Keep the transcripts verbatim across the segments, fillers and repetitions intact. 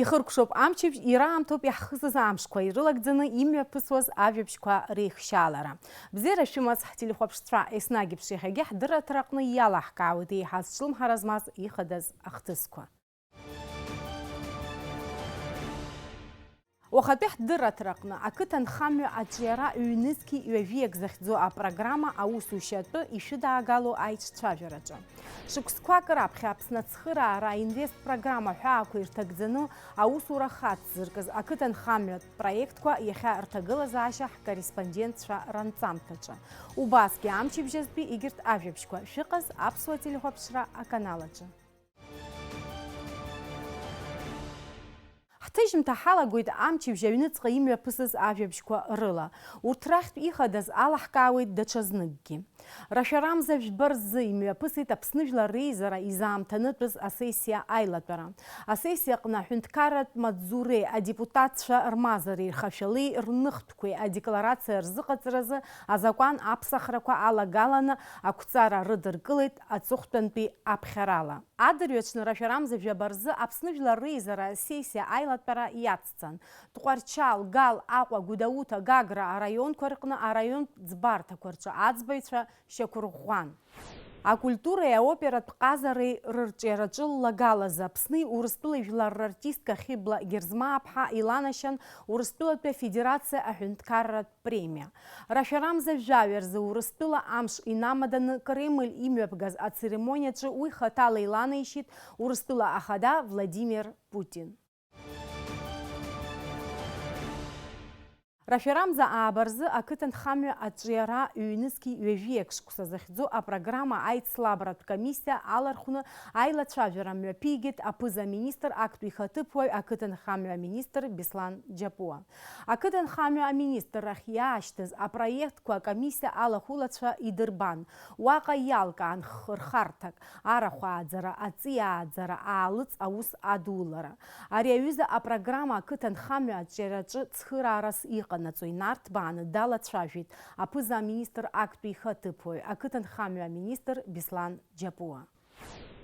Ихыркәшоуп амчыбжь, ираамҭоуп иаҳхысыз амшқәа ирылагӡаны имҩаԥысуаз ажәабжьқәа реихшьаалара. Бзиара шәымаз, ҳтелехәаԥшцәа, еснагь еиԥш иахьагьы ҳдырраҭара аҟны иалаҳкаауеит еиҳа зҿлымҳара змаз ихадаз ахҭысқәа. Уахатәи ҳдырраҭараҟны ақыҭанхамҩа аҿиара ҩнызқьи ҩажәиак захьӡу апрограмма аусушьа атәы ишәыдаагало аиҿцәажәараҿы. Шықәсқәак раԥхьа Аԥсны ацхыраара аинвест-программа аҳәаақәа ирҭагӡаны аусура хацзыркыз ақыҭанхамҩатә проектқәа иахьа рҭагылазаашьа ҳкорреспондентцәа ранҵамҭаҿы. Убасгьы амчыбжьазтәи егьырҭ ажәабжьқәа шәыҟаз аԥсуа телехәаԥшра аканал аҿы. Ҳҭыжьымҭа ҳалагоит амчыбжь аҩныҵҟа имҩаԥысыз ажәабжьқәа рыла. Урҭ рахьтә ихадаз алаҳкаауеит даҽазныкгьы. Рашәарамза жәба рзы имҩаԥысит Аԥсны Жәлар Реизара изаамҭанытәыз асессиа аилатәара. Асессиа аҟны аҳәынҭқарратә маҵзуреи адепутатцәа рмазареи рхашәалеи рныхтәқәеи адекларациа рзыҟаҵаразы азакәан аԥсахрақәа алагаланы ақәҵара рыдыркылеит аҵыхәтәантәи аԥхьарала. Адырҩаҽны рашәарамза жәаба рзы Аԥсны Жәлар Реизара асессиа аилатәара иацҵан. Тҟәарчал, Гал, Аҟәа, Гәдоуҭа, Гагра араионқәа рҟны араионтә ӡбарҭақәа рҿы аӡбаҩцәа шьақәырӷәӷәан. Акультуреи аоператә ҟазареи рырҿиараҿы ллагалазы Аԥсни Урыстәылеи жәлар рартистка Хьыбла Герзмааԥҳа иланашьан Урыстәылатәи Афедерациа аҳәынҭқарратә премиа. Рашәарамза жәаҩа рзы Урыстәыла амш инамаданы Кремль имҩаԥгаз ацеремониаҿы уи хаҭала иланаишьеит Урыстәыла Ахада Владимир Путин. Рашәарамза ааба рзы ақыҭанхамҩа аҿиара ҩнызқьи ҩажәиак шықәса захьӡу апрограмма аицлабратә комиссиа алархәны аилацәажәара мҩаԥигеит аԥыза-министр актәи ихаҭыԥуаҩ ақыҭанхамҩа аминистр Беслан Џьапуа. Ақыҭанхамҩа аминистррахь иаашьҭыз апроектқәа акомиссиа алахәылацәа идырбан. Уаҟа иалкаан хырхарҭак, арахә ааӡара, аҵиааӡара, аалыҵ аус адулара. Ари аҩыза апрограмма ақыҭанхамҩа аҿиараҿы цхыраарас иҟанаҵои нарҭбааны далацәажәеит аԥыза-министр актәи ихаҭыԥуаҩ, ақыҭанхамҩа аминистр Беслан Џьапуа.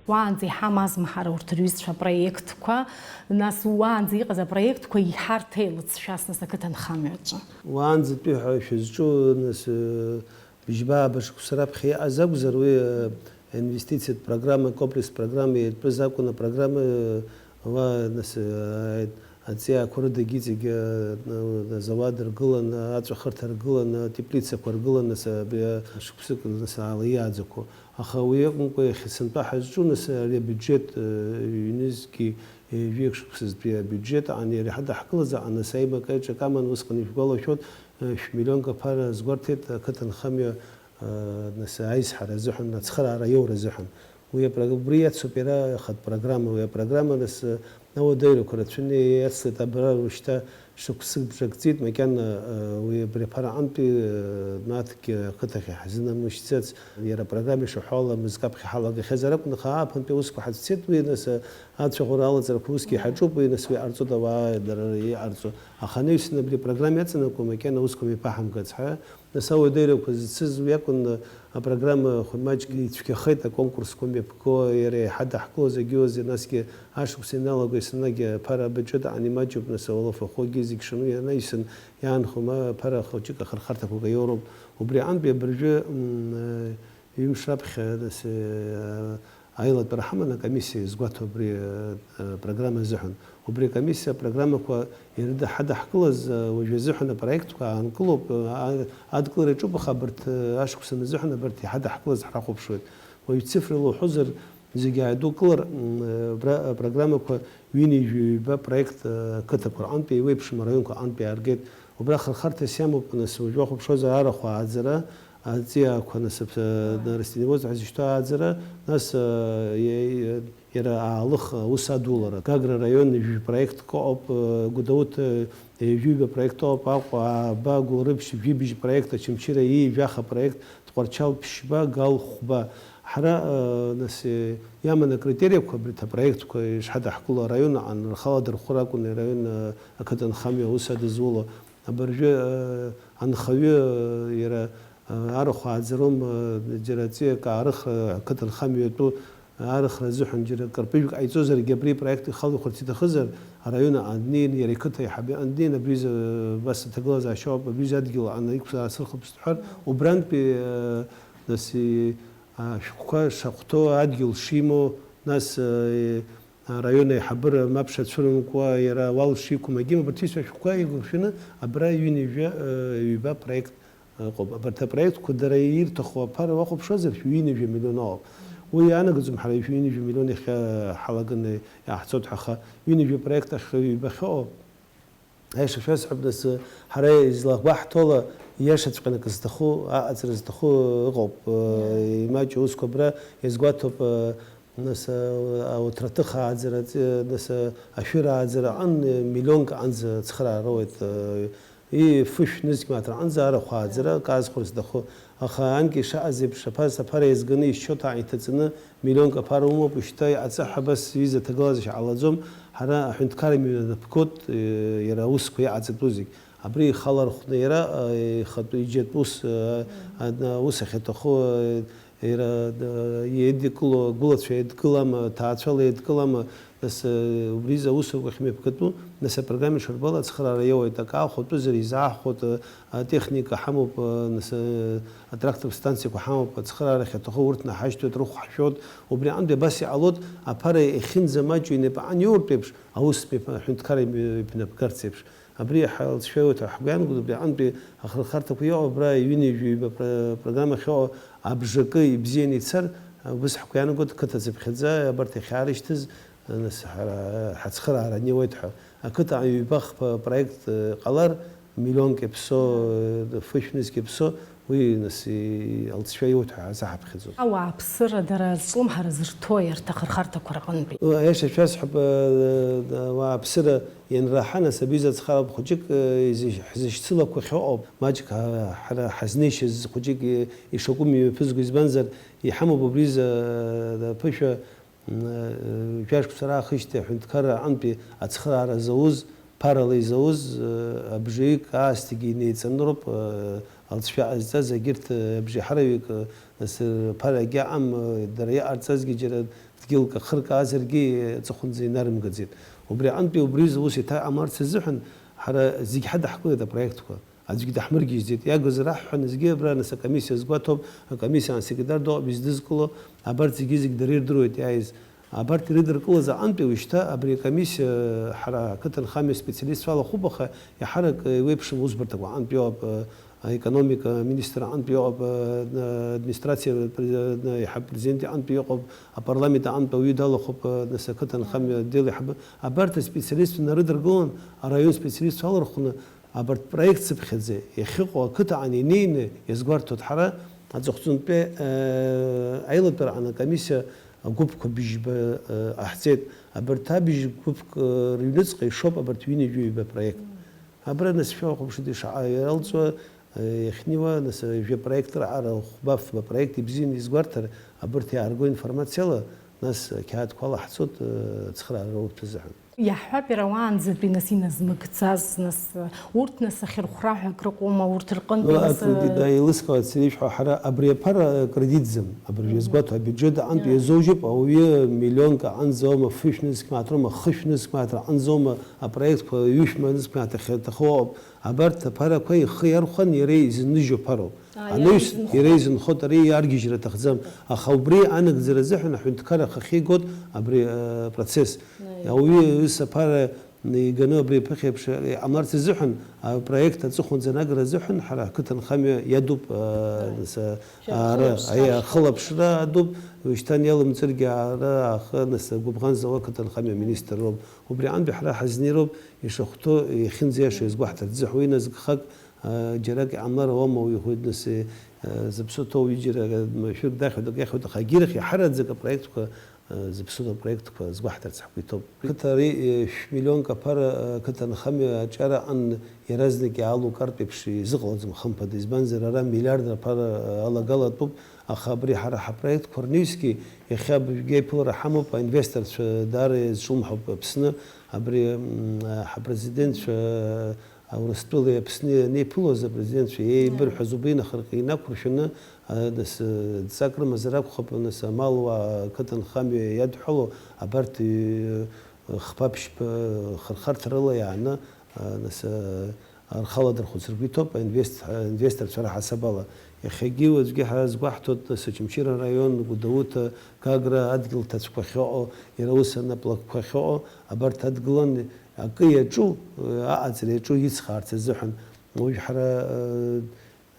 Уаанӡа иҳамазма ҳара урҭ рҩызцәа апроектқәа, нас уаанӡа иҟаз апроектқәа иҳарҭеи лыҵшәас нас ақыҭанхамҩаҿы? Уаанӡатәи ҳәа шәызҿу, нас, э, быжьба-ааба шықәса раԥхьа иҟаз акәзар, уи, э, инвестициатә программа, комплекс программа иатәыз акәын, апрограмма, э, уа, нас, э, аҵиаақәа рыдагьы иҵегь, э, азауад ргыланы, аҵәахырҭа ргыланы, атеплицақәа ргыланы, нас, абри, э, шықәсык, нас, ала иааӡақәоу. Аха уи акәымкәа, иахьа сынтәа ҳазҿу, нас, ари абиуџьет, э, ҩнызқьи, э, жәаҩык шықәсазтәи абиуџьет аан иара иҳадаҳкылаз аан, нас, аимак аиҿакы аман, усҟан ишәгәалашәоит, э, шә-миллионк аԥара азгәарҭеит ақыҭанхамҩа, э, нас, аизҳара азыҳәан, ацхыраара аиура азыҳәан. Уи апро-, убри иацуп иара ахатә программа, уи апрограмма, нас, э, ауадаҩрақәа рацәаны иацлеит абра уажәшьҭа Шықәсык бжак ҵит, макьана, э, уи абри аԥара аҟынтәи, э, наҭкгьы ақыҭахь иҳзынамышьҭӡац, иара апрограмма ишаҳәо ала мызкы аԥхьа ҳалагахьазар акәын, аха ааԥынтәи аусқәа ҳацәцеит, уи, нас, э, ацәаӷәара алаҵарақәа усгьы иҳаҿуп, уи, нас, уи иҟарҵоит ауаа дара иҟарҵо. Аха анаҩсан абри апрограмма иаҵанакуа макьана аусқәа мҩаԥаҳамгац ҳәа, нас, ауадаҩрақәа зцыз уи акәын, э, апрограмма хәмаҷк ицәгьахеит, аконкурсқәа мҩаԥго, иара иҳадаҳкылоз, егьиуазеи, насгьы ашықәс ианалаго, есынагь аԥара абаџьыҭ аан имаҷуп, нас, ауалафахәгьы зегь шану ианаҩсан иаанхо, ма аԥара хәыҷык ахырхарҭақәак аиоуроуп. Убри аҟынтәи абыржәы, м, э, ҩымш раԥхьа, нас, э, аилатәара ҳаман акомиссиа иазгәаҭо абри, э, э, программа азыҳәан. Убри акомиссиа апрограммақәа ирыда-, ҳадаҳкылаз, э, уажәы азыҳәан апроектқәа аанкылоуп, э, а-, адкылара иаҿуп, аха абарҭ, э, ашықәсан азыҳәан абарҭ иҳадаҳкылаз ҳрахәаԥшуеит. Уаҩ цифрала уҳәозар, зегьы ааидукылар, м, э, абра апрограммақәа ҩынҩажәи ҩба проект, э, ақыҭақәа рҟынтәи еиуеиԥшым араионқәа аҟынтәи ааргеит. Убра хырхарҭас иамоуп, нас, уажәы уахәаԥшуазар, арахә ааӡара, аҵиаақәа насыԥ, э, растеневоз ҳәа зышьҭоу ааӡара, нас, э, е-, е-, иара аалых аус адулара. Гагра араион ҩажәи проектк ыҟоуп, э, Гәдоуҭа, э, ҩажәи ҩба проект ыҟоуп, Аҟәа, Аба, Гәылрыԥшь, жәибжь проект, Очамчыра ҩажәи жәаха проект, Тҟәарчал ԥшьба, Гал хәба. Ҳара, э, нас, э, иаман акритериақәа абарҭ апроектқәа ишҳадаҳкыло араион аҟан рхала дырхәыр акәын, араион, э, ақыҭанхамҩа аус адызуло. Абыржәы, э, анхаҩы, э, иара, э, арахә ааӡаром, э, џьара ҵиак аарыхра ақыҭанхамҩа атәы, арыхра азыҳәан џьара кырпыжәк ҟаиҵозаргьы, абри апроект ихалихәарц иҭахызар, араион аҟны днеин, иара иқыҭа аиҳабы иҟны днеин, абри изы, абас аҭагылазаашьа ауп, абри изы адгьыл аҟны иқәзаасырхо бысҭҳәар, убрантәи, э, нас, и, ашәҟәқәа шахәҭоу адгьыл шимоу, нас, э, араион аиҳабыра мап шацәырымкуа, иара уал шиқәым агьим, абарҭ исҳәа шәҟәқәа еиқәыршәаны, абра ҩынҩажәа, э, ҩба проект ыҟоуп. Абарҭ апроектқәа дара ирҭаху аԥара уахәаԥшуазар, шәҩынҩажәа миллион ауп. Уи иаанагаӡом ҳара ижәҩынҩажәа миллион иахьа ҳалаганы иааҳцоит ҳәа, аха ҩынҩажәа проект ахь ҩба ахьыҟоу, аиаша шәасҳәап, нас, ҳара излаҳгәаҳҭо ала, ииашаҵәҟьаны акы зҭаху, аҟаҵара зҭаху ыҟоуп. Имаҷу аусқәа абра иазгәаҭоуп, нас, ауҭраҭых ааӡара, нас, ашәыр ааӡара аҟан миллионк аҟанӡа ацхыраара роуеит. И фышә нызқь мааҭ раҟынӡа арахә ааӡара, акы аазхәарц зҭаху. Аха анкьа ишаҟаз еиԥш, аԥара, аԥара еизганы, исчоҭ ааиҭаҵаны, миллионк аԥара умоуп, ушьҭа иҟаҵа ҳәа абас ҩыза ҭагылазашьа ҟалаӡом. Ҳара аҳәынҭқарра имҩанаԥгоит, э, иара аусқәа иҟаҵатәу зегь. Абри ихала рхәны иара, э, ихатәы иџьатәу ус, э, адна-, ус ахьаҭаху, э, Иара, да, еидикыло, агәылацәа еидкылама, ҭаацәала еидкылама, нас, э, убри изы аусурақәа ахьмҩаԥгатәу, нас апрограмма ишарбало ацхыраара иоуеит, акы аахәатәызар изаахәот, э, атехника ҳамоуп, э, нас, э, атрактор станциақәа ҳамоуп, ацхыраара ахьаҭаху урҭ наҳашьҭуеит, рыхә ҳшәоит, убри аҟынтәи абас иҟалоит, аԥара иахьынӡамаҷу инапы аниуртә еиԥш, аус мҩаԥ-, аҳәынҭқарра имҩаԥнапгарц еиԥш. Абри ҳалҵшәа иоуеит ҳәа ҳгәы иаанагоит, убри аҟынтәи ахырхарҭақәа иҟоу абра ҩынҩажәа ҩба про-, программа ахьыҟоу абжакы ибзианы ицар, убас ҳгәы иаанагоит, қыҭа цыԥхьаӡа абарҭ иахьаарышьҭыз, нас, ҳара ҳацхыраара аниуеит ҳәа. Ақыҭа ҩба-хԥа проект, э, ҟалар, миллионк иаԥсоу, э, фышә нызқь иаԥсоу, Уи, нас, и-, алҵшәа иоуҭ ҳәа ҳазаҳаԥхьаӡом. Ауааԥсыра дара зҿлымҳара зырҭо иарҭ ахырхарҭақәа рҟынтәи. Аиаша шәасҳәап, э, ауааԥсыра ианраҳа, нас, абри изы ацхараатә хәыҷык, э, изы-, ҳзышьцылақәахьоу ауп. Маҷк ҳа-, ҳара ҳазнеишьаз хәыҷык, э, ишакәым имҩаԥызго, избанзар, иҳамоуп убри изы, э, ԥышәа, М, э, жәашықәса раахижьҭеи аҳәынҭқарра аҟынтәи ацхыраара зауз, ԥарала изауз, э, абжаҩык аасҭагьы инеиҵаныроуп, э, алҵшәа ҟазҵаз, егьырҭ, э, абжеиҳараҩык, э, нас, э, ԥара егьаҟам, э, дара иҟарҵазгьы џьара дгьылк ахыркаазаргьы, э, аҵыхәанӡа инарымгаӡеит. Убри аҟынтәи убри изы ус иҭаҟамларц азыҳәан ҳара зегь ҳадаҳкылеит апроектқәа. Аӡәгьы даҳмыргьежьӡеит. Иагыз раҳҳәан, зегьы абра, нас, акомиссиа згәаҭоуп, акомиссиа асекретар дыҟоуп издызкыло, абарҭ зегьы-зегь дара ирдыруеит иааиз. Абарҭ ирыдыркылаз аҟынтәи уажәшьҭа абри акомиссиа ҳара ақыҭанхамҩа специалистцәа алахәуп, аха иаҳарак еиуеиԥшым усбарҭақәа аҟынтә иҟоуп, аекономика аминистр аҟынтә иҟоуп, администрациа, иаҳа апрезидент иҟынтә иҟоуп, апарламент аҟынтә ауаҩы далахәуп, нас, ақыҭанхамҩа отдел иаҳабы. Абарҭ аспециалистцәа нарыдыркылан, араион специалистцәа алархәны, Абарҭ проект цыԥхьаӡа иахьыҟоу ақыҭаҟны инеины иазгәарҭоит, ҳара аҵыхәтәантәи, э, аилатәараҟны акомиссиа агәыԥқәа быжьба, э, ҟаҳҵеит. Абарҭ абыжь гәыԥк, э, рыҩныҵҟа ишоуп абарҭ ҩынҩажәа ҩба проект. Абра анысшәа ухәаԥшит ишаҟа иалҵуа, э, иахьнеиуа, нас, э, жәа проект раҟара хәба-фба проект ибзианы изгәарҭар, абарҭ иаарго информациала, нас, э, қьаадқәа алаҳҵоит, э, ацхыраара роурҭа азыҳәан. Иаҳҳәап, иара уаанӡатәи, нас, иназмыгӡаз, нас, урҭ, нас, ахьырхәра ҳәа акрыҟоума, урҭ рҟынтәи, Ну, нас, акредит, э, да, еилыскаауеит сара ишәҳәо, ҳара абри аԥара акредитӡам, абыржәы Мгм. иазгәаҭо, абиуџьет аҟынтә Иа. иазоужьып, ауаҩы миллионк аҟынӡоума, фышә нызқь мааҭ роума, хышә нызқь мааҭ раҟынӡоума апроектқәа, ҩышә ма нызқь мааҭ ахьаҭаху ауп. Абарҭ аԥарақәа ихы иархәан, иара изынижьо ԥароуп. Аа, Анаҩс иара изынхо. иара изынхоит, ари аргьежьра аҭахӡам. Аха убри анагӡара азыҳәан аҳәынҭқарра ахахьы игоит абри, э, процесс. Аиеи. Ауаҩы ус аԥара иганы абри аԥыхьеиԥш иҟамларц азыҳәан, апроект аҵыхәанӡа анагара азыҳәан ҳара ҳқыҭанхамҩа иадуп, э, Аиеи. нас, э, Шәа ара, рхылаԥшра аиеи, ашәҭ. рхылаԥшра адуп, ушьҭан иалымҵыргьы ара ахы, нас, гәыбӷан зауа ақыҭанхамҩа аминистр роуп. Убри аҟынтәи ҳара ҳазнеироуп, ишахәҭоу иахьынӡаиаша иазгәаҳҭарц азыҳәан, уи нас гхак, э, џьарак иҟамлар ауама, уи иҳәоит, нас, э, зыԥсы ҭоу ҩыџьара, э, машәырк дахьуеит, акы иахьуеит, аха егьирахь иаҳараӡак апроектқәа, э, зыԥсы ҭоу апроектқәа згәаҳҭарц ҳгәы иҭоуп. Қыҭа ари, э, шә-миллионк аԥара, э, қыҭанхамҩа аҿиара аҟан иаразнак иаалукаартә еиԥш изыҟалаӡом, хымԥада, избанзар, ара миллиардра аԥара, э, алагалатәуп, аха абри ҳара ҳапроектқәа рнаҩсгьы иахьа абыржәгьы аиԥылара ҳамоуп, аинвесторцәа даара иазҿлымҳауп Аԥсны, абри, м, ҳапрезидентцәа, Урыстәылеи Аԥсни анеиԥылоз апрезидентцәа еибырҳәаз убри инахырҟьа инақәыршәаны, а, нас, а, дҵак рымазар акәхап, нас, амалуаа ақыҭанхамҩа иадҳәало абарҭ, ы, хԥа-ԥшьба хырхарҭарыла иааны, а, нас, а, рхала дырхәыцыргәы иҭоуп, аинвест-, аинвесторцәа раҳасабала. Иахьагьы уаҵәгьы ҳара згәаҳҭоит, нас, Очамчыра араион, Гәдоуҭа, Гагра адгьыл ҭацәқәа ахьыҟоу, иара ус анаплакқәа ахьыҟоу, абарҭ адгылан акы иаҿу, аҟаҵара иаҿу ицхаарц азыҳәан. Уажә ҳара, э,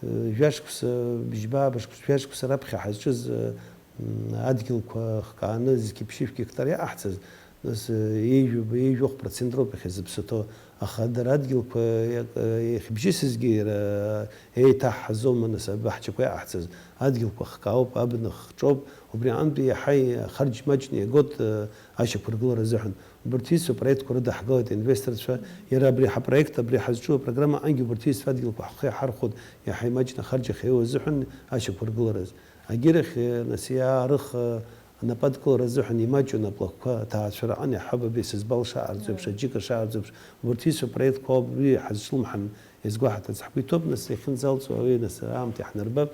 э, жәашықәса, бжьба, бышықәс-, жәашықәса раԥхьа ҳазҿыз, э, м, адгьылқәа хкааны зқьи-ԥшьышә гектар иаҟаҳҵаз, нас, э, ҩажәи, ҩажәи хә процент роуп иахьа зыԥсы ҭоу. Аха дара адгьылқәа иак-, э, иахьыбжьысызгьы иара еиҭаҳҳазоума, нас, абаҳчақәа иаҟаҳҵаз? Адгьылқәа хкаауп, абна хҿоуп, убри аҟынтәи иаҳа ахарџь маҷны иагоит, э, ашьақәыргылара азыҳәан. Убарҭ исҳәо проектқәа рыдаҳгылеит аинвесторцәа, иара абри ҳапроект, абри ҳазҿу апрограмма аҟынгьы убарҭ исҳәо адгьылқәа ҳхы иаҳархәоит, иаҳа имаҷны ахарџь ахьаиу азыҳәан ашьақәыргылараз. Агьырахь, э, нас, иаарых, э, анапы адкылара азыҳәан имаҷу анаплакқәа аҭаацәара аҟан иаҳҳәап, абри сызбал шаҟарҵо еиԥш, аџьыка шаҟарҵо еиԥш, убарҭ исҳәо апроектқәа ауп, уи ҳазҿлымҳан иазгәаҳҭарц ҳгәы иҭоуп, нас иахьынӡалҵуа ауаҩы, нас аамҭа иаҳнарбап,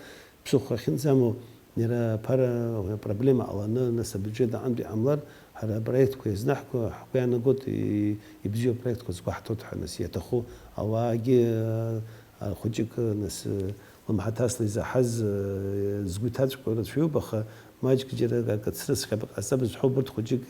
ԥсыхәа ахьынӡамоу, иара аԥара, апроблема ҟаланы, нас абиуџьет аҟынтә иҟамлар, ҳара апроектқәа иазнаҳго, ҳгәы иаанагоит, и-, ибзиоу апроектқәа згәаҳҭоит ҳәа, нас иаҭаху ауаагьы, а, хәыҷык, нас, лымҳаҭасла изаҳаз, э, згәы иҭаҵәҟьо рацәаҩуп, аха маҷк џьара акы ацрыҵхьап, ҟасҵап зҳәо убырҭ хәыҷык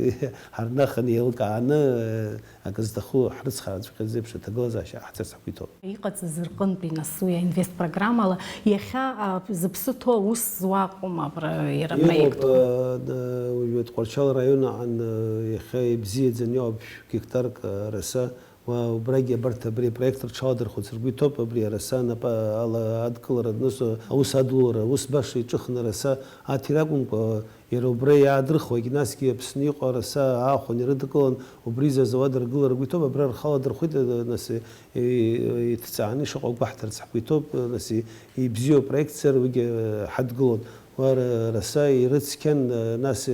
ҳарнахын еилкааны, э, акы зҭаху ҳрыцхраараҵәҟьаз еиԥш аҭагылазаашьа ҟаҳҵарц ҳгәы иҭоуп. Иҟаҵаз рҟынтәи нас уи аинвест программала иахьа, а, зыԥсы ҭоу аус зуа акәым абра иара Иҟоуп, апроектқәа. Э, д-, уажәы Тҟәарчал араион аҟан, э, иахьа ибзиаӡаны иоуп шә-, гектарк, э, раса. Уа убрагьы абарҭ абри апроект рҽаладырхәыц ргәы иҭоуп, абри араса анапы ала адкылара, нас аус адулара, ус баша иҿыхны араса аҭира акәымкәа, иара убра иаадырхуагь, насгьы Аԥсны иҟоу араса аахәан ирыдкылан, убри изы азауад ргылара ргәы иҭоуп, абра рхала дырхәит, нас, и-, и-, иҭҵааны ишыҟоу гәаҳҭарц ҳгәы иҭоуп, нас, и-, ибзиоу апроектзар уигьы ҳадгылон. Уа ра-, раса ирыцқьан, нас,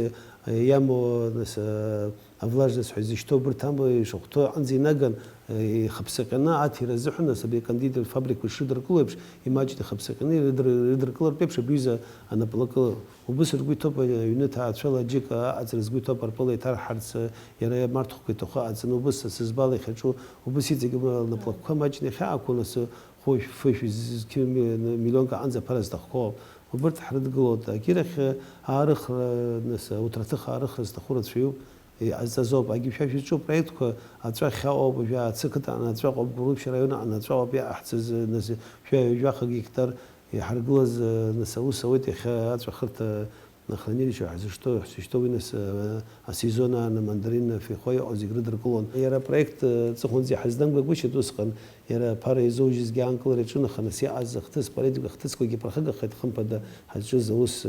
иамоу, нас, а, авлажность ҳәа изышьҭоу, убырҭ амла ишахәҭоу аҟынӡа инаган, э, ихыԥсаҟьаны аҭира азыҳәан, нас абри акондитер фабрикқәа ишрыдыркыло еиԥш, имаҷны ихыԥсаҟьаны ирыдыр-, ирыдыркылартә еиԥш, абри аҩыза анаплакы убыс ргәы иҭоуп, аҩны ҭаацәала аџьыка аҟаҵара згәы иҭоуп, арпыла иҭарҳарц, э, иара марҭхәқәа иҭаху аҟаҵаны, убыс асызбала иахьаҿу, убыс иҵегь анаплакқәа маҷны иахьаақәу, нас, хәышә, фышә, з-, з-, қьи-, ми-, миллионк аҟынӡа аԥара зҭахқәоу. Убырҭ ҳрыдгылоит. Агьырахь, аарыхра, нас, ауҭраҭых аарыхра зҭаху рацәаҩуп. Иҟазҵазоуп. Агьи шәа шәызҿу апроектқәа аҵәа хьаҟоуп, уажәы Аацы ақыҭан аҵәа ыҟоуп, Гәылрыԥшь араион аҟны аҵәа ыҟоуп иаҟаҳҵаз, нас, шәа ҩажәаха гектар иҳаргылаз, нас, аус ауеит иахьа аҵәахырҭа хранилище ҳзышьҭоу, ҳзышьҭоу уи, нас, асезон ааны мандарин, фихәа иҟоу зегь рыдыркылон. Иара апроект аҵыхәанӡа иҳаздамгагәышьеит усҟан, иара аԥара иазоужьызгьы аанкылара иаҿын, аха нас иҟаз ахҭыс, политика ахҭысқәагьы ԥырхагахеит, хымԥада, ҳазҿыз аус,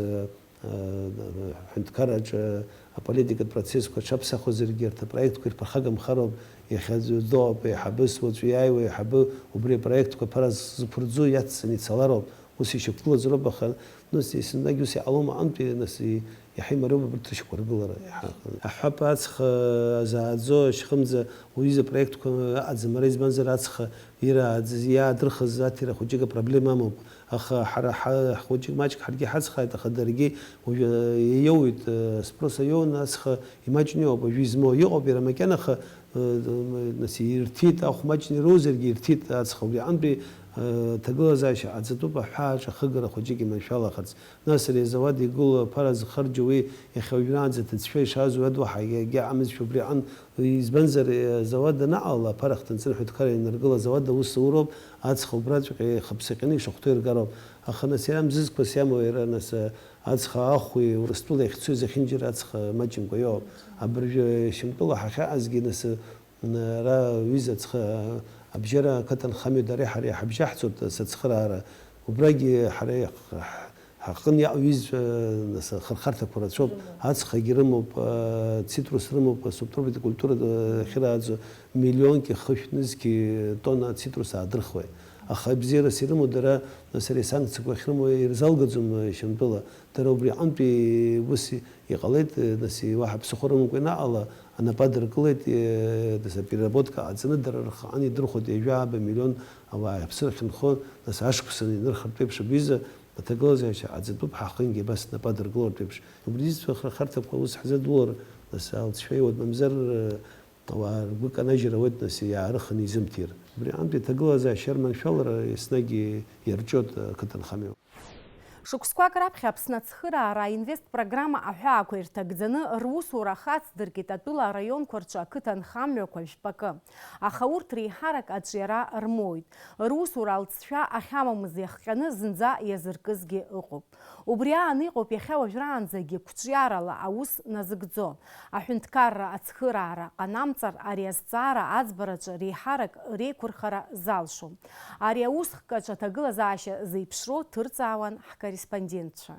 ҳәынҭқарраҿы аполитикатә процессқәа аҽаԥсахуазаргьы, арҭ апроектқәа ирԥырхагамхароуп, иахьа аӡәы доуп аиҳабыс, уаҵәы иааиуа аиҳабы убри апроектқәа аԥара зықәырӡу иацҵаны ицалароуп, ус ишьақәгылазароуп, аха, нас, есымнагь ус иҟалом аҟынтәи, нас, и-, иаҳа имариоуп абарҭ рышьақәыргылара, иаҳа. Аҳәап аҵх, а, зааӡо ашьхымӡа уҩыза проектқәа ыҟаӡам, ара избанзар ацха ира аӡ-, иаадырхыз аҭира хәыҷык апроблема амоуп, аха ҳара ҳа-, ҳхәыҷык маҷк ҳаргьы ҳацхааит, аха даргьы уажәы, а, иоуит, а, спрос аиоуны ацха имаҷны иоуп, уажәы измоу иҟоуп, иара макьана, аха, а, нас ирҭит, ахә маҷны ироузаргьы ирҭит ацха, убри аҟынтәи, а, ҭагылазаашьа ҟаҵатәуп, аҳәааҿ ахыгара хәыҷык иманшәалахарц. Нас ари азауад игылоу аԥара зхырџьу уи иахьа уажәраанӡа аҭыӡшәа ишааз уи адоу ҳагьагьы амызшәа убри аҟынтә, избанзар, азауад анаҟала, аԥара ахҭынҵаны аҳәынҭқарра ианыргыла, азауад аус ауроуп, аҵх убраҵәҟьа ихыԥсаҟьаны ишахәҭоу иргароуп. Аха нас иара мзызқәас иамоу иара нас, аҵх аахәи Урыстәыла иахьцои зехьынџьара аҵх маҷымкәа иоуп. Абыржәы Шьамтәыла ҳахьаҟазгьы нас, ара ҩыза ацха, абжьара ақыҭанхамҩа дареи ҳареи ҳабжьаҳцоит, сацхыраара. Убрагьы ҳара ҳ-, ҳ-, ҳаҟны иаҟоу ҩызцәа, нас, ахырхарҭақәа рацәоуп. Ацхагьы рымоуп, а, цитрус рымоуп, асубтропикатә культура, а, ахьырааӡо миллионки хышә нызқьи тонна ацитрус аадырхуеит. Аха абзиарас ирымоу дара, нас, ари асанкциақәа ахьрымоу ирзалгаӡом, а, Шьамтәыла. Дара убри аҟынтәи ус иҟалеит, а, нас, уаҳа ԥсыхәа рымамкәа ианаҟала, Анапы адыркылеит, э, нас апереработка ҟаҵаны, дара рхаан идырхәоит, ҩажәа ааба миллион ауаа аԥсыр ахьынхо, нас ашықәсан инырхыртә еиԥш абҩыза аҭагылазаашьа ҟаҵатәуп, ҳахынгьы абас напы адыркылартә еиԥш. Убри изцәа ахырхарҭақәа аус ҳзадулар, нас алҵшәа иуеит, мамзар, э, ауаа ргәы канажьыр ауеит, нас иаарыхын изымҭир. Убри аҟынтәи аҭагылазаашьа рманшәалара еснагь иарҿиоит ақыҭанхамҩа. Шықәсқәак раԥхьа Аԥсны ацхыраара аинвест программа аҳәаақәа ирҭагӡаны русура ахацдыркит атәыла араионқәа рҿы ақыҭанхамҩақәа жәпакы. Аха урҭ реиҳарак аҿиара рмоуит. Русура алҵшәа ахьамамыз иахҟьаны зынӡа иазыркызгьы ыҟоуп. Убри аан иҟоуп иахьа уажәраанӡагьы қәҿиарала аус назыгӡо. Аҳәынҭқарра ацхыраара ҟанамҵар, ари азҵаара аӡбараҿы реиҳарак реиқәырхара залшом. Ари аусхкаҿы аҭагылазаашьа зеиԥшроу ҭырҵаауан ҳкорреспондентцәа.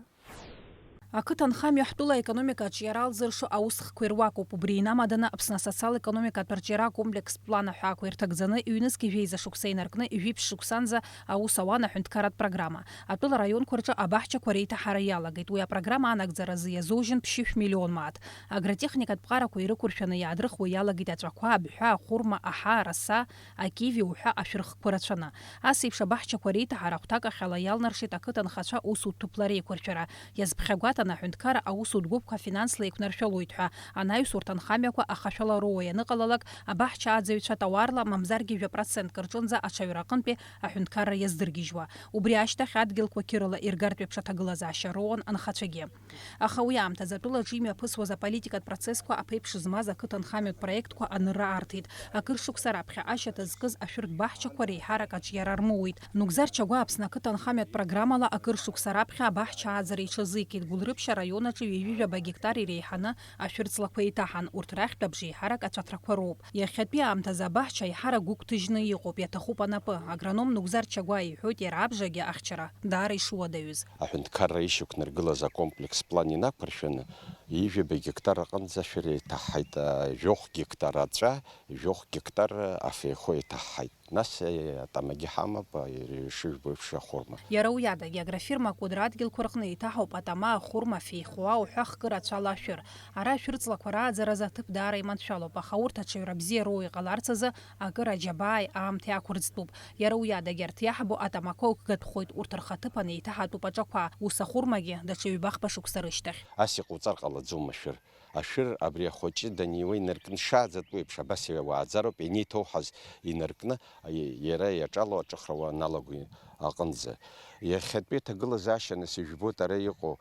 Ақыҭанхамҩа ҳтәыла аекономика аҿиара алзыршо аусхқәа ируакуп. Убри инамаданы Аԥсны асоциал-економикатә арҿиара акомплекстә план аҳәаақәа ирҭагӡаны ҩнызқь жәеиза шықәса инаркны жәиԥшь шықәсанӡа аус ауан аҳәынҭқарратә программа. Атәыла раионқәа рҿы абаҳчақәа реиҭаҳара иалагеит. Уи апрограмма анагӡаразы иазужьын ԥшьышә миллион мааҭ. Агротехникатә ԥҟарақәа ирықәыршәаны иаадырхуа иалагеит аҵәақәа, абҳәа, ахәырма, аҳа, араса, акиви уҳәа ашәырхқәа рацәаны. Ас еиԥш абаҳчақәа реиҭаҳара ахәҭакахьала иалнаршеит ақыҭанхацәа усутә ҭыԥла реиқәыршәара. Иазԥхьагәаҭаны аҳәынҭқарра аусутә гәыԥқәа финансла еиқәнаршәалоит ҳәа, анаҩс урҭ анхамҩақәа ахашәалароуа ианыҟалалак, абаҳчааӡаҩцәа тауарла, мамзаргьы жәа процентк рҿынӡа аҽаҩра аҟынтәи аҳәынҭқарра иаздыргьежьуа. Убри ашьҭахь адгьылқәа қьырала иргартә еиԥш аҭагылазаашьа роуан анхацәагьы. Аха уи аамҭазы атәылаҿы имҩаԥысуаз аполитикатә процессқәа аԥеиԥш змаз ақыҭанхамҩатә проектқәа анырра арҭеит. Акыр шықәса раԥхьа ашьаҭа зкыз ашәыртә баҳчақәа реиҳарак аҿиара рмоуит. Нугзар Чагәа Аԥсны ақыҭанхамҩатә программала акыр шықәса раԥхьа абаҳча ааӡара иҽазикит. Гәылрыԥшь араион аҿы ҩажәи жәаба гектар иреиҳаны ашәырҵлақәа еиҭаҳан, урҭ рахьтә абжеиҳарак ацәаҭрақәа роуп. Иахьатәи аамҭазы абаҳча аиҳарак гәыгәҭажьны иҟоуп, иаҭахуп анапы. Агроном Нугзар Чагәа иҳәоит иара абжагьы ахьчара даара ишуадаҩыз. Аҳәынҭқарра ишьақәнаргылаз акомплекс план инақәыршәаны, ҩажәаба гектар аҟынӡа ашәыр еиҭаҳҳаит, а, жәохә гектар аҵәа, жәохә гектар афеихо еиҭаҳҳаит. Нас, е, атамагьы ҳамап, а, ишыжәбо еиԥш, ахәырма. Иара уи адагьы, агрофирма Кәыдры адгьылқәа рҟны еиҭаҳауп атама, ахәырма, афеихоа уҳәа хкы рацәала ашәыр. Ара ашәырҵлақәа рааӡаразы аҭыԥ даара иманшәалоуп, аха урҭ аҽаҩра бзиа роуа иҟаларц азы акыр аџьабааи аамҭеи ақәырӡтәуп. Иара уи адагьы, арҭ иаҳбо атамақәа ықәгатәхоит, урҭ рхаҭыԥан еиҭаҳатәуп аҿақәа, ус ахәырмагьы даҽа ҩбахԥа шықәса рышьҭахь. Ас иҟауҵар ҟалаӡом ашәыр. Ашәыр абри ахәыҷы даниуа инаркны шааӡатәу еиԥш, абас иуааӡароуп, ианеиҭоуҳаз инаркны, иара иаҿало аҿыхра уаналаго аҟынӡа. Иахьатәи аҭагылазаашьа, нас, ижәбоит ара иҟоу.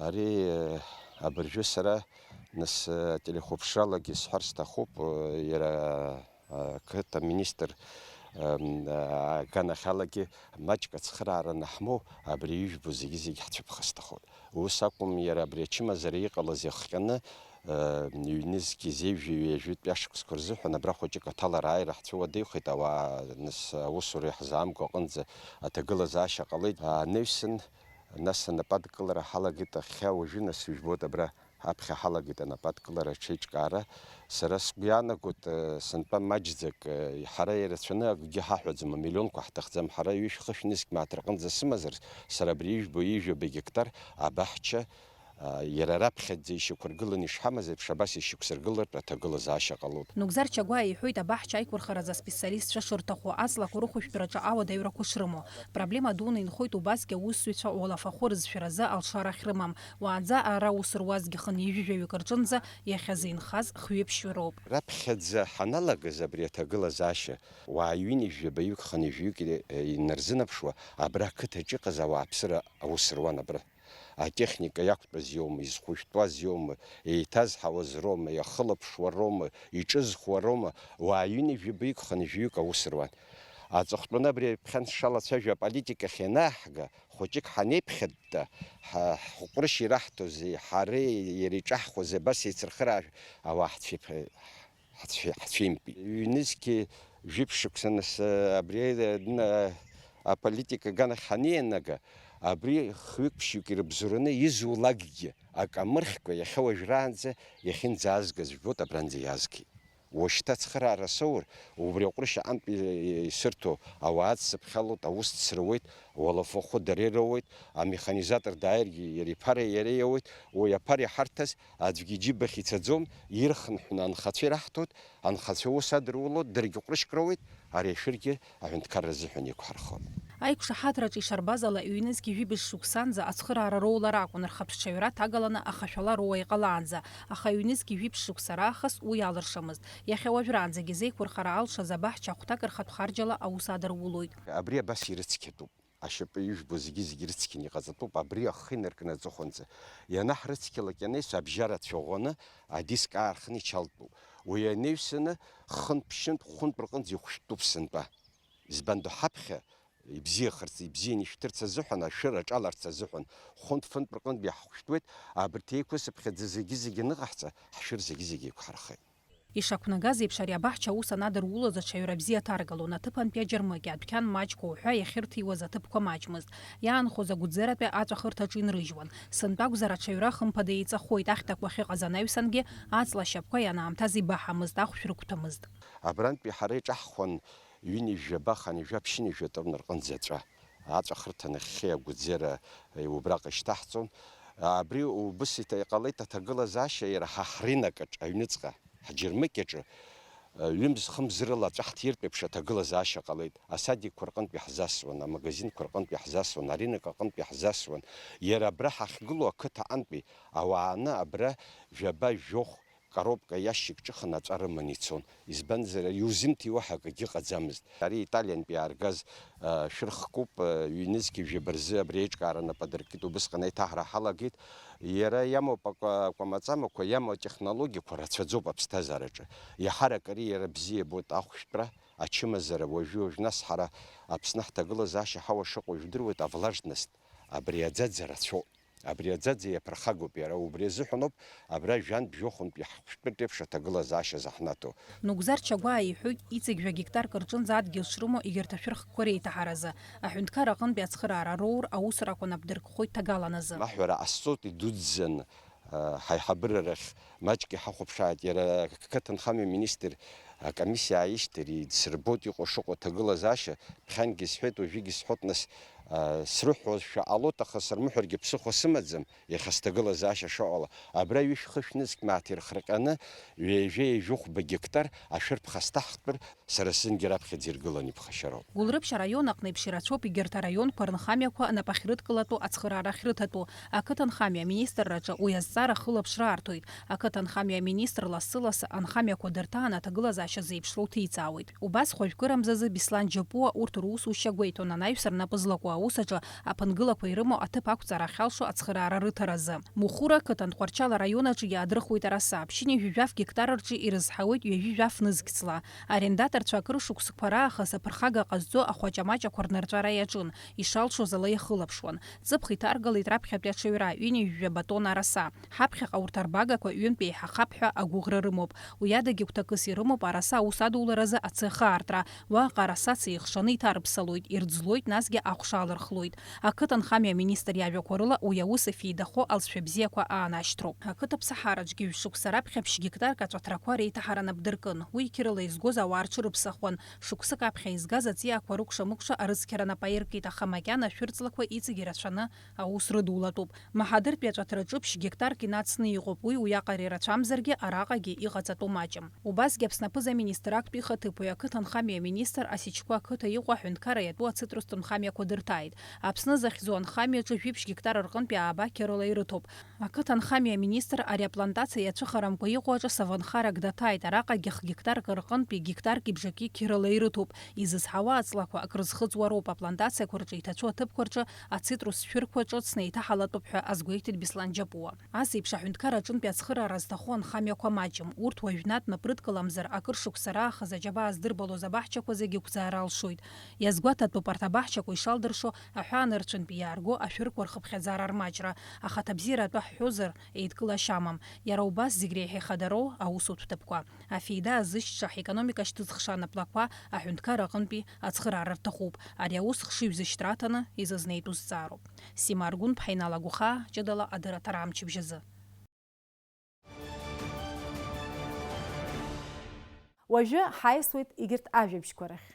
Ари, э, абыржәы сара, нас, э, ателехәаԥшралагьы исҳәар сҭахуп, э, иара, э, ақыҭа министр, эм, э, аганахьалагьы маҷк ацхыраара анаҳмоу, абри ижәбо зегьы-зегь ҳцәыԥха сҭахуп. Ус акәым, иара абри ачымазара иҟалаз иахҟьаны, э, ҩнызқь зеижәи ҩажәитәи ашықәсқәа рзыҳәан абра хәыҷык аҭалара ааира ҳцәыуадаҩхеит, ауаа, нас, аусура иаҳзаамго аҟынӡа аҭагылазаашьа ҟалеит. Анаҩсан, нас, анападкылара ҳалагеит, иахьа уажәы, нас, ижәбоит, абра ҳаԥхьа ҳалагеит анападкылара аҽеиҿкаара. Сара сгәы иаанагоит, э, сынтәа маҷӡак, э, ҳара ирацәаны акгьы ҳаҳәаӡом, амиллионқәа ҳҭахӡам, ҳара ҩышә-хышә нызқь мааҭ рҟынӡа сымазар, сара абри ижәбо ижәаба гектар абаҳча, а, иара раԥхьаӡа ишьақәыргыланы ишҳамаз еиԥш, абас ишьақәсыргылартә аҭагылазаашьа ҟалоит. Нугзар Чагәаа иҳәоит, абаҳча аиқәырхаразы аспециалистцәа шырҭаху, аҵлақәа рыхәышәтәраҿы ауадаҩрақәа шрымоу. Проблема дуны инхоит убасгьы аусзуҩцәа уалафахәы рызшәаразы алшара ахьрымам. Уаанӡа ара ус руазгьы хынҩажәаҩык рҿынӡа иахьазы инхаз хҩы-ԥшьҩы роуп. Раԥхьаӡа ҳаналагаз абри аҭагылазаашьа, уаа ҩынҩажәаҩык, хынҩажәаҩык инарзынаԥшуа, абра ақыҭаҿ иҟаз ауааԥсыра аус руан абра. Атехника иақәтәаз иоума, изхәышәтәуаз иоума, еиҭазҳауаз роума, иахылаԥшуа роума, иҿызхуа роума, уаа ҩынҩажәаҩык, хынҩажәаҩык аус руан. Аҵыхәтәаны абри аԥхьан шалацәажәо аполитикахь ианааҳга, хәыҷык ҳанеиԥхьытта, ҳа-, ҳҟәрышь ираҳҭозеи, ҳареи иареи иҿаҳхуазеи, абас еицырхыраашәа ауаа ҳцәеиԥ-, ҳцәеи-, ҳцәеимпит. Ҩнызқьи жәиԥшь шықәса нас, абри, э, н-, аполитика аганахь ҳанеианага, абри хҩык-ԥшьҩык ирыбзоураны изулакгьы акы амырхькәа иахьа уажәраанӡа иахьынӡаазгаз жәбоит, абранӡа иаазгеит. Уажәшьҭа ацхыраара соур, убри аҟәрышь аҟынтә исырҭо ауаа дсыԥхьалоит, аус дсыруеит, уалафахәы дара ироуеит, амеханизатор дааиргьы иара иԥара иара иоуеит, уи аԥара иҳарҭаз аӡәгьы иџьыбахь ицаӡом, ирхынҳәны анхацәа ираҳҭоит, анхацәа аус адырулоит, даргьы ҟәрышьк роуеит, ари ашәыргьы аҳәынҭқарра азыҳәан иқәҳархоит. Аиқәшаҳаҭраҿы ишарбаз ала, ҩнызқьи жәибжь шықәсанӡа ацхыраара роулар акәын, рхыԥсҽаҩра ҭагаланы ахашәала роуа иҟалаанӡа, аха ҩнызқьи жәибжь шықәса раахыс уи алыршамызт. Иахьа уажәраанӡагьы зеиқәырхара алшаз абаҳча ахәҭак рхатә харџьала аус адырулоит. Абри абас ирыцқьатәуп. Ашьапы ижәбо зегьы-зегьы рыцқьаны иҟаҵатәуп. Абри ахы инаркны аҵыхәанӡа ианаҳрыцқьалак ианаҩс, абжьара цәаӷәаны адиск аархны ичалтәуп. Уи анаҩсаны хынтә-ԥшьынтә, хәынтә рҟынӡа ихәшәтәуп сынтәа. Избан ду ҳаԥхьа ибзиахарц, ибзианы ишәҭырц азыҳәан, ашәыр аҿаларц азыҳәан, хәынтә-фынтә рҟынтә иаҳхәшәтәуеит, абарҭ еиқәысыԥхьаӡа зегьы-зегьы аныҟаҳҵа, ҳшәыр зегьы-зегьы еиқәҳархеит. Ишақәнагаз еиԥш, ари абаҳча аус анадырулоз аҽаҩра бзиа ҭаргалон, аҭыԥантәи аџьармыкьа, адәқьан маҷқәа уҳәа иахьырҭиуаз аҭыԥқәа маҷмызт. Иаанхоз агәӡераҭәа аҵәахырҭаҿы инрыжьуан. Сынтәа акәзар, аҽаҩра хымԥада еиҵахоит, ахьҭақәа ахьыҟаз анаҩсангьы аҵла ашьапқәа ианаамҭаз ибаҳамызт, ахәшә рықәҭәамызт. Абрантәи ҳара иҿаҳхуан ҩынҩажәаба, ханҩажәа, ԥшьынҩажәа тонна рҟынӡа аҵәа. Аҵәахырҭа нахьхьи агәӡера, е, убраҟа ишьҭаҳҵон. Абри убыс иҭа-, иҟалеит аҭагылазаашьа иара ҳа ҳринок аҿы, аҩныҵҟа, ҳџьармыкьа аҿы, е, ҩымз-хымз рыла аҵәа ҳҭиртә еиԥш аҭагылазаашьа ҟалеит. Асадикқәа рҟынтә иаҳзасуан, амагазинқәа рҟынтә иаҳзасуан, аринок аҟынтә иаҳзасуан. Иара абра ҳахьгылоу ақыҭа аҟынтәи ауаа аны абра жәаба, жәохә, коробка, иашьчик ҿыхын аҵәа рыманы ицон. Избанзар, ари иузымҭиуа ҳәа акгьы ыҟаӡамызт. Ари Италиантәи иааргаз, а, шәырхкуп, а, ҩнызқьи жәаба рзы абри аиҿкаара нап адыркит, убысҟан аиҭаҳара ҳалагеит. Иара иамоуп акәа-, акәамаҵамақәа, иамоу атехнологиақәа рацәаӡоуп аԥсҭазаараҿы. Иаҳарак ари иара бзиа ибоит ахәшәтәра, ачымазара, уажәы-уажә нас ҳара Аԥсны ҳҭагылазаашьа ҳауа шыҟоу жәдыруеит, авлажность, абри аӡаӡа рацәоуп. Абри аӡаӡа иаԥырхагоуп иара, убри азыҳәаноуп абра жәантә-жәохәынтә иаҳхәшәтәыртә еиԥш аҭагылазаашьа заҳнаҭо. Нугзар Чагәаа иҳәоит, иҵегь жәа гектарк рҿынӡа адгьыл шрымоу егьырҭ ашәырхкқәа реиҭаҳаразы. Аҳәынҭқар аҟынтәи ацхыраара роур аусурақәа нап дыркхоит ҭагаланазы. Маҳәара ҟасҵоит идуӡӡаны, а, ҳаиҳабыра рахь маҷк иҳахәаԥшааит, иара ақыҭанхамҩа министр акомиссиа ааишьҭыр, идсырбоит иҟоу шыҟоу аҭагылазаашьа, ԥхьангьы сҳәеит, уажәыгьы сҳәоит, нас, а, срыҳәозшәа ҟалоит, аха сырмыҳәаргьы ԥсыхәа сымаӡам. Иахьа сҭагылазаашьа шыҟала, абра ҩышә-хышә нызқь мааҭ ирхырҟьаны, ҩажәа-ҩажәихәба гектар ашәырԥха сҭаҳхтәыр, сара сзынгьы раԥхьаӡа иргыланы иԥхашьароуп. Гәылрыԥшь араион аҟны еиԥш ирацәоуп егьырҭ араионқәа рынхамҩақәа нап ахьрыдкылатәу, ацхыраара ахьрыҭатәу. Ақыҭанхамҩа аминистрраҿы уи азҵаара хылаԥшра аартуеит. Ақыҭанхамҩа аминистр лассы-лассы анхамҩақәа дырҭааны аҭагылазаашьа зеиԥшроу ҭиҵаауеит. Убас хәажәкырамзазы Беслан Џьапуа урҭ русушьа гәеиҭон анаҩс рнапы злаку аус аҿы аԥынгылақәа ирымоу аҭыԥ ақәҵара ахьалшо ацхыраара рыҭаразы. Мухура ақыҭан Тҟәарчал араион аҿы иаадрыхуеит араса, ԥшьынҩажәи жәаф гектар рҿы ирызҳауеит ҩажәи жәаф нызқь ҵла. Арендаторцәа акыр шықәсқәа раахыс аԥырхага ҟазҵо ахәаҷа-маҷақәа рнырҵәара иаҿын, ишалшоз ала иахылаԥшуан. Ҵыԥх иҭаргалеит раԥхьатәи аҽаҩра, ҩынҩажәи жәаба тонна араса. Ҳаԥхьаҟа урҭ арбагақәа ҩынтә еиҳахап ҳәа агәыӷра рымоуп. Уи адагьы гәҭакыс ирымоуп араса аус адуларазы ацех аартра. Уаҟа арасаца еихшаны иҭарыԥсалоит, ирӡлоит, насгьы аҟәша алырхлоит. Ақыҭанхамҩа аминистр иажәақәа рыла, уи аус афеидахо алҵшәа бзиақәа аанашьҭроуп. Ақыҭаԥсахараҿгьы ҩшықәса раԥхьа ԥшь гектарк аҵәаҭрақәа реиҭаҳара нап дыркын. Уи қьырала изгоз ауаа рҽырыԥсахуан. Шықәсык аԥхьа изгаз аҵиаақәа рыкәша-мыкәша арыцқьара нап аиркит, аха макьана ашәырҵлақәа иҵегь ирацәаны аус рыдулатәуп. Маҳадыртәи аҵәаҭраҿы ԥшь гектарк инацны иҟоуп, уи уиаҟара ирацәамзаргьы, араҟагьы иҟаҵатәу маҷым. Убасгьы Аԥсны аԥыза-министр актәи ихаҭыԥуаҩ, ақыҭанхамҩа аминистр Асичқәа ақыҭа иҟоу аҳәынҭқар иатәу ацитрустә нхамҩақәа дырҭааит. Аԥсны захьӡу анхамҩаҿы жәиԥшь гектар рҟынтәи ааба қьырала ирыҭоуп. Ақыҭанхамҩа аминистр ари аплантациа иацәыхарамкәа иҟоу аҿы саванхарак даҭааит, араҟагьы хгектарк рҟынтәи гектарки бжаки қьырала ирыҭоуп. Изызҳауа аҵлақәа акрызхыҵуа роуп, аплантациақәа рҿы иҭацәу аҭыԥқәа рҿы ацитрус шәырқәа ҿыцны еиҭаҳалатәуп ҳәа азгәеиҭеит Беслан Џьапуа. Ас еиԥш аҳәынҭқар аҿынтә иацхыраара зҭаху анхамҩақәа маҷым, урҭ уажәнатә напрыдкыламзар акыр шықәса раахыс аџьабаа здырбалоз абаҳчақәа зегьы ықәӡаара алшоит. Иазгәаҭатәуп арҭ абаҳчақәа ишалдыршо аҳәаанырцәынтә иаарго ашәырқәа рхыԥхьаӡара рмаҷра, аха аҭабзиара атәы ҳҳәозар, еидкылашьа амам. Иара убас зегь реиҳа ихадароу аусутә ҭыԥқәа. Афеида азышьҭра, ҳекономика шьҭызхша анаплакқәа аҳәынҭқар аҟынтәи ацхыраара рҭахуп. Ари аус хшыҩзышьҭра аҭаны изызнеитәу зҵаароуп. Сима Аргәынԥҳа, Инал Агәхаа, ҷыдала адырраҭара амчыбжь азы. Уажәы ҳаисуеит егьырҭ ажәабжьқәа рахь.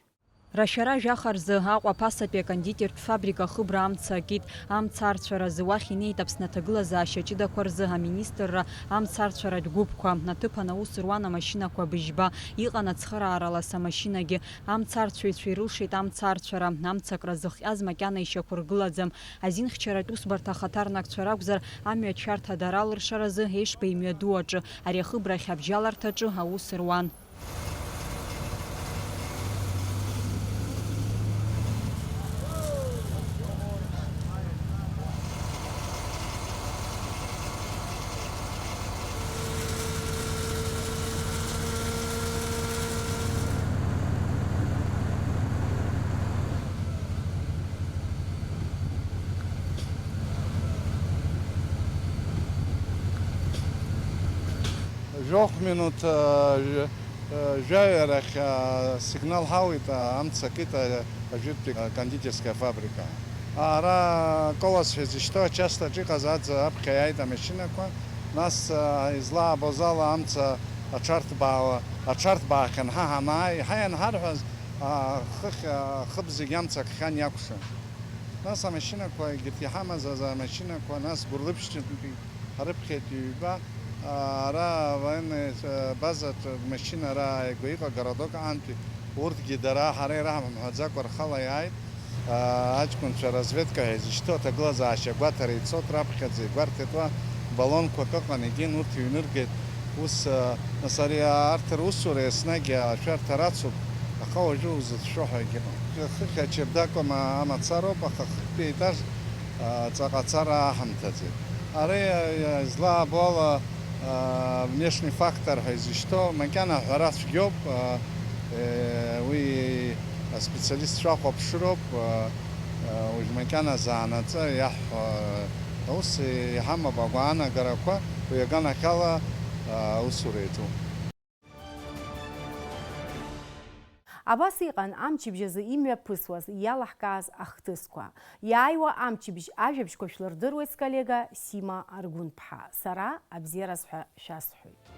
Рашәара жәаха рзы Аҟәа аԥасатәи акондитертә фабрика ахыбра амца акит. Амца арцәаразы уахь инеит Аԥсны аҭагылазаашьа ҷыдақәа рзы аминистрра амца арцәаратә гәыԥқәа. Аҭыԥан аус руан амашьынақәа быжьба. Иҟан ацхырааралас амашьынагьы. Амца арцәаҩцәа ирылшеит амца арцәара. Амцакра зыхҟьаз макьана ишьақәыргылаӡам. Азинхьчаратә усбарҭа ахаҭарнакцәа ракәзар, амҩа ҭшәарҭа дара алыршаразы Ешба имҩаду аҿы, ари ахыбра ахьабжьаларҭаҿы аус руан. Жәохә минуҭ, э, жәаҩа рахь, э, асигнал ҳауит, э, амца акит, э, ажәытәтәи, э, кондитерская фабрика. Ара Колос ҳәа изышьҭоу ачасть аҿы иҟаз аӡ-, аԥхьа иааит амашьынақәа, нас, э, излаабоз ала амца аҽарҭбаауа, аҽарҭбаахьан ҳа ҳанааи, ҳа ианҳарҳәаз, э, хыхь, э, хыб зегь амца акхьан иакәшан. Нас амашьынақәа, егьырҭ иҳамаз азы амашьынақәа, нас Гәырлыԥшьтәи ҳрыԥхьеит ҩба, ара авоенный, э, базаҿ рмашьына ара ааигәа иҟоу городок аантәи, урҭгьы дара ҳара ираҳамҳәаӡакәа рхала иааит, а, аҷкәынцәа разведка ҳәа изышьҭоу аҭагылазаашьа агәаҭара ицот, раԥхьаӡа игәарҭеит уа баллонқәак ыҟан, егьин урҭ иҩныргеит, ус, а, нас ари арҭ русура еснагь ашәарҭа рацуп, аха уажәы узыцәшәо ҳәа егьыҟам. Хыхь ачердак ма-, амацароуп, аха хыхьтәи аетаж, а, ҵаҟа ацара аҳамҭаӡеит. Ари, а, излаабо ала, а, внешний фактор ҳәа изышьҭоу, макьана аҳәара цәгьоуп, а, э, уи аспециалистцәа ахәаԥшроуп, а, а, уажә макьана заанаҵы иаҳҳәо, а, аус иҳамоуп агәаанагарақәа, уи аганахьала, а, аусура иаҿуп. Абас иҟан амчыбжь азы имҩаԥысуаз, иалаҳкааз ахҭысқәа. Иааиуа амчыбжь ажәабжьқәа шәлырдыруеит сколлега Сима Аргәынԥҳа. Сара абзиараз ҳәа шәасҳәоит.